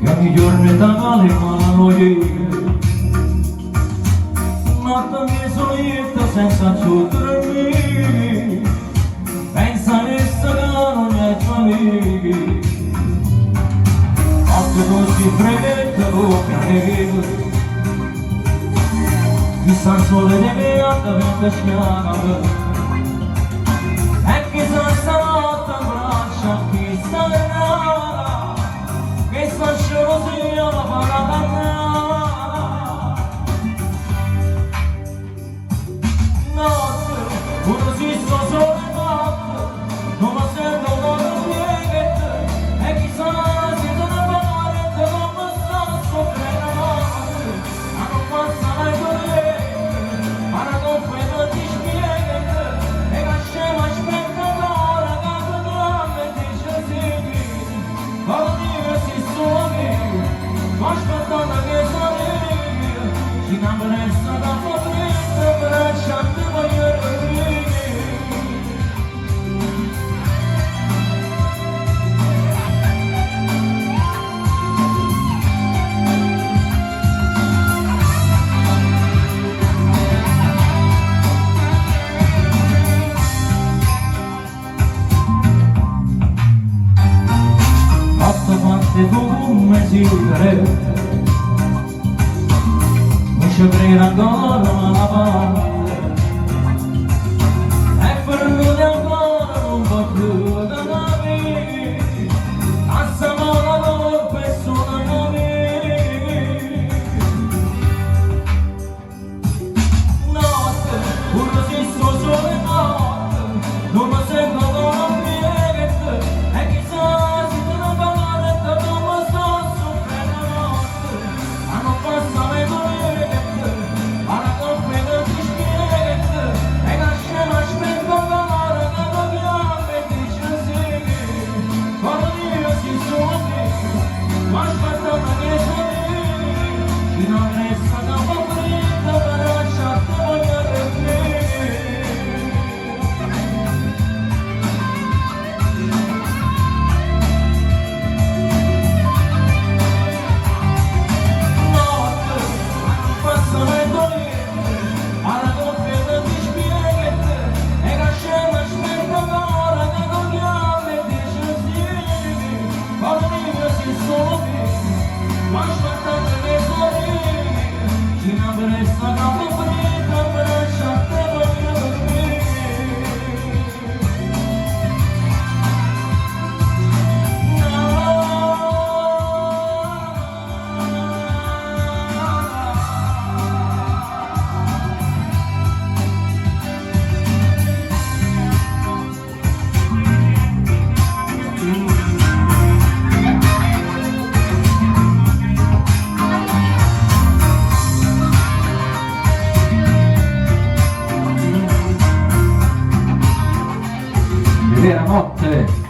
E ogni giorno t'amale mano Notte mi sono senza dormire. Pensa adesso che non è tua amica. Notte così fredda come neve. Chissà il sole deve andare a schiava. E chissà stanotte in braccio a chi starà. Che sta gelosia la farà dannare. Notte, pure se sto solo notte, non mi sento come niente. E chissà se te ne pare come sta soffrendo notte. Ma non passa mai niente, ma la confusa ti spiega. E che scema aspetta ancora che tu mi dici sì. Quando io si sono io, ma aspettando che sono io. Ci cambia da freddo, braccia te voglio dormire. Fatto fatte come sigarette, non ci credo ancora ma la parte. È venuto ancora non può più da capire. Passiamo la colpa e sono noi. Notte, pure se sto solo notte, non mi sento come niente. E chissà se te ne pare come sto soffrendo notte. Ma non passa mai niente, ma la colpa che ti spiega. E che scema aspetta ancora che ti chiami e dice sì. Quando io si sono ma aspettando che sono io. Ci non resta da freddo, braccia te voglio dormire. Notte, ma non passa mai niente, ma la colpa che ti spiega. E che scema aspetta ancora che ti chiami e dice sì. Quando io si sono ma aspettando che sono io. Ci non resta da freddo, braccia te voglio dormire. Ed era notte.